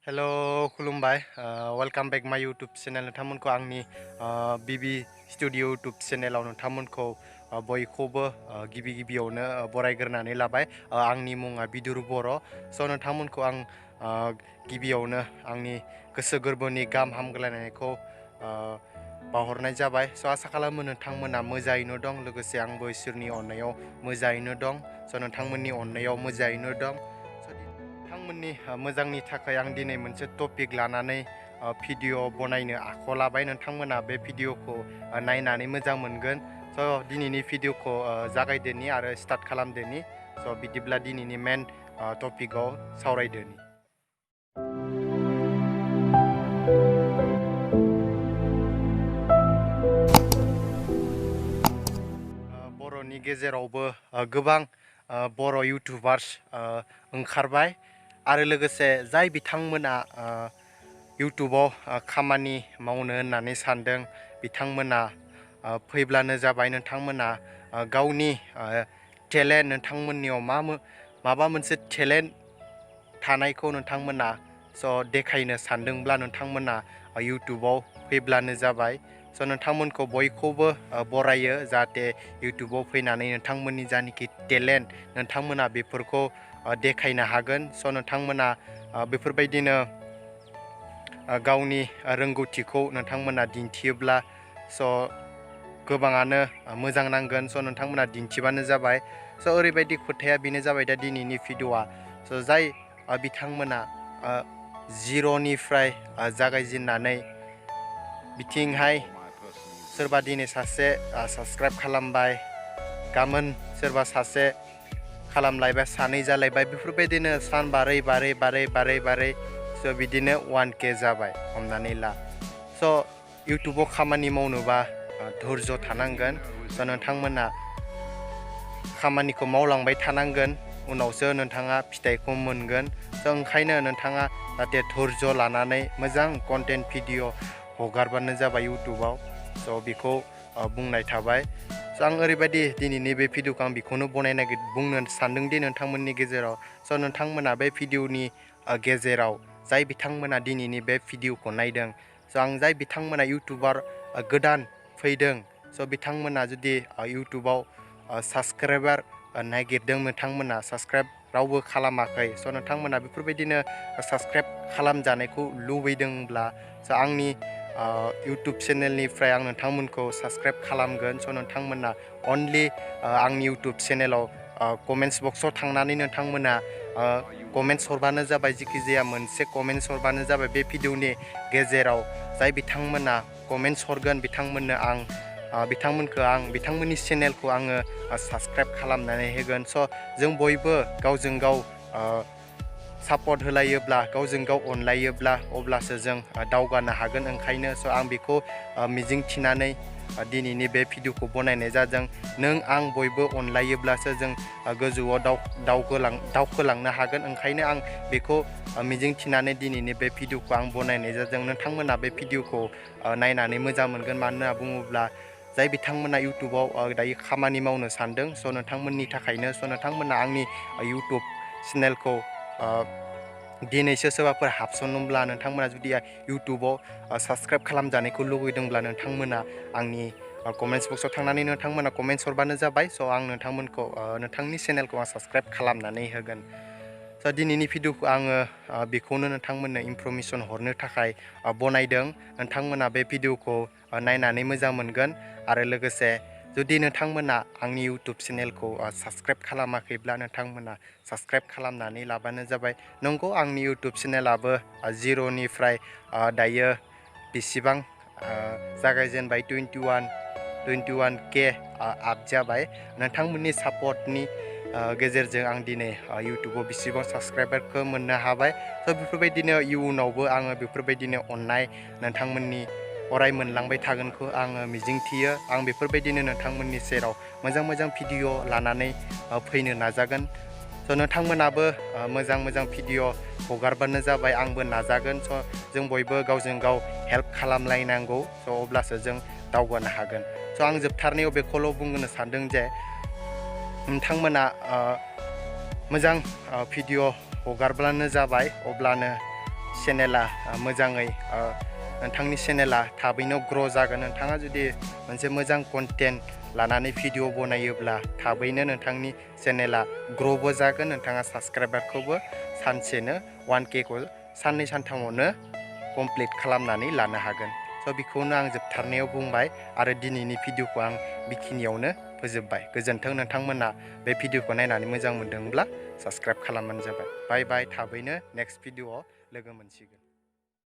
hello खुलुमबाय welcome बेक माय YouTube channel नोंथांमोनखौ आंनि बिबि स्टुडिअ यूट्यूब चेनेलाव नोंथांमोनखौ बयखौबो गिबियावनो बरायग्रोनानै लाबाय आंनि मुङा बिदुर बर' स' नोंथांमोनखौ आं गिबियावनो आंनि गोसो गोरबोनि गाहाम हामग्लायनायखौ बावहरनाय जाबाय स' आसा खालामो नोंथांमोना मोजाङैनो दं लोगोसे आंबो इसोरनि अननायाव मोजाङैनो दं स' नोंथांमोननि अननायाव मोजाङैनो दं नोंथांमोननि मोजांनि थाखाय आं दिनै मोनसे टपिक लानानै भिडिअ बनायनो आखायाव लाबाय नोंथांमोना बे भिडिअखौ नायनानै मोजां मोनगोन स' दिनैनि भिडिअखौ जागायदोनि आरो स्टार्ट खालामदोनि स' बिदिब्ला दिनैनि मेन टपिकआव सावरायदोनि बर'नि गेजेरावबो गोबां बर' इउटुबार्स ओंखारबाय आरो लोगोसे जाय बिथांमोना इउटुबाव खामानि मावनो होननानै सानदों बिथांमोना फैब्लानो जाबाय नोंथांमोना गावनि टेलेन्ट नोंथांमोननियाव माबा मोनसे टेलेन्ट थानायखौ नोंथांमोना स' देखायनो सानदोंब्ला नोंथांमोना इउटुबाव फैब्लानो जाबाय स' नोंथांमोनखौ बयखौबो बरायो जाहाथे इउटुबाव फैनानै नोंथांमोननि जानिखि टेलेन्ट नोंथांमोना बेफोरखौ देखायनो हागोन स' नोंथांमोना बेफोरबायदिनो गावनि रोंगौथिखौ नोंथांमोना दिन्थियोब्ला स' गोबाङानो मोजां नांगोन स' नोंथांमोना दिन्थिबानो जाबाय स' ओरैबायदि खोथाया बेनो जाबाय दा दिनैनि भिडिअआ स' जाय बिथांमोना जिर'निफ्राय जागायजेननानै बिथिंहाय सोरबा दिनै सासे साबस्क्राइब खालामबाय गाबोन सोरबा सासे खालामलायबाय सानै जालायबाय बेफोरबायदिनो सान बारै स' बिदिनो 1K जाबाय हमनानै ला स' इउटुबाव खामानि मावनोबा धैर्य थानांगोन स' नोंथांमोना खामानिखौ मावलांबाय थानांगोन उनावसो नोंथाङा फिथाइखौ मोनगोन स' ओंखायनो नोंथाङा जाहाथे धैर्य लानानै मोजां कन्टेन्ट भिडिअ हगारबानो जाबाय इउटुबाव स' बेखौ बुंनाय थाबाय स' आं ओरैबायदि दिनैनि बे भिडिअखौ आं बेखौनो बुंनो सानदोंदि नोंथांमोननि गेजेराव स' नोंथांमोना बे भिडिअनि गेजेराव जाय बिथांमोना दिनैनि बे भिडिअखौ नायदों स' आं जाय बिथांमोना इउटुबार गोदान फैदों स' बिथांमोना जुदि इउटुबाव साबस्क्राइबार नागिरदों नोंथांमोना साबस्क्राइब रावबो खालामाखै स' नोंथांमोना बेफोरबायदिनो साबस्क्राइब खालामजानायखौ लुबैदोंब्ला स' आंनि इउटुब चेनेलनिफ्राय आं नोंथांमोनखौ साबस्क्राइब खालामगोन स' नोंथांमोना अनलि आंनि इउटुब चेनेलाव कमेन्ट्स बक्सआव थांनानै नोंथांमोना कमेन्ट्स हरबानो जाबाय जिखि जाया मोनसे कमेन्ट्स हरबानो जाबाय बे भिडिअनि गेजेराव जाय बिथांमोना कमेन्ट्स हरगोन बिथांमोननि चेनेलखौ आङो साबस्क्राइब खालामनानै होगोन स' जों बयबो गावजों गाव सापर्ट होलायोब्ला गावजों गाव अनलायोब्ला अब्लासो जों दावगानो हागोन ओंखायनो स' आं बेखौ मिजिं थिनानै दिनैनि बे भिडिअखौ बनायनाय जादों नों आं बयबो अनलायोब्लासो जों गोजौआव दावखोलांनो हागोन ओंखायनो आं बेखौ मिजिं थिनानै दिनैनि बे भिडिअखौ आं बनायनाय जादों नोंथांमोना बे भिडिअखौ नायनानै मोजां मोनगोन मानो होनना बुङोब्ला जाय बिथांमोना इउटुबाव दायो खामानि मावनो सानदों स' नोंथांमोननि थाखायनो स' नोंथांमोना आंनि इउटुब चेनेलखौ दिनैसो सोरबाफोर हाबसनोब्ला नोंथांमोना जुदि इउटुबाव साबस्क्राइब खालामजानायखौ लुगैदोंब्ला नोंथांमोना आंनि कमेन्ट्स बक्सआव थांनानै नोंथांमोना कमेन्ट्स हरबानो जाबाय स' आं नोंथांमोनखौ नोंथांनि चेनेलखौ आं साबस्क्राइब खालामनानै होगोन स' दिनैनि भिडिअखौ आङो बेखौनो नोंथांमोननो इनफरमेसन हरनो थाखाय बनायदों नोंथांमोना बे भिडिअखौ नायनानै मोजां मोनगोन आरो लोगोसे जुदि नोंथांमोना आंनि इउटुब चेनेलखौ साबस्क्राइब खालामाखैब्ला नोंथांमोना साबस्क्राइब खालामनानै लाबानो जाबाय नंगौ आंनि इउटुब चेनेलाबो जिर'निफ्राय दायो बेसेबां जागायजेनबाय 21K आप जाबाय नोंथांमोननि सापर्टनि गेजेरजों आं दिनै इउटुबाव बेसेबां साबस्क्राइबारखौ मोननो हाबाय स' बेफोरबायदिनो इयुनावबो आङो बेफोरबायदिनो अननाय नोंथांमोननि अराय मोनलांबाय थागोनखौ आङो मिजिंथियो आं बेफोरबायदिनो नोंथांमोननि सेराव मोजां भिडिअ लानानै फैनो नाजागोन स' नोंथांमोनाबो मोजां भिडिअ हगारबानो जाबाय आंबो नाजागोन स' जों बयबो गावजों गाव हेल्प खालामलायनांगौ स' अब्लासो जों दावगानो हागोन स' आं जोबथारनायाव बेखौल' बुंनो सानदों जे नोंथांमोना मोजां भिडिअ हगारब्लानो जाबाय अब्लानो चेनेला मोजाङै नोंथांनि चेनेला थाबैनो ग्र' जागोन नोंथाङा जुदि मोनसे मोजां कन्टेन्ट लानानै भिडिअ बनायोब्ला थाबैनो नोंथांनि चेनेला ग्र'बो जागोन नोंथाङा साबस्क्राइबारखौबो सानसेनो 1K खौ साननै सानथामावनो कमप्लिट खालामनानै लानो हागोन स' बेखौनो आं जोबथारनायाव बुंबाय आरो दिनैनि भिडिअखौ आं बेखिनियावनो फोजोबबाय गोजोन्थों नोंथांमोना बे भिडिअखौ नायनानै मोजां मोनदोंब्ला साबस्क्राइब खालामबानो जाबाय बाय बाय थाबैनो नेक्स्ट भिडिअआव लोगो मोनसिगोन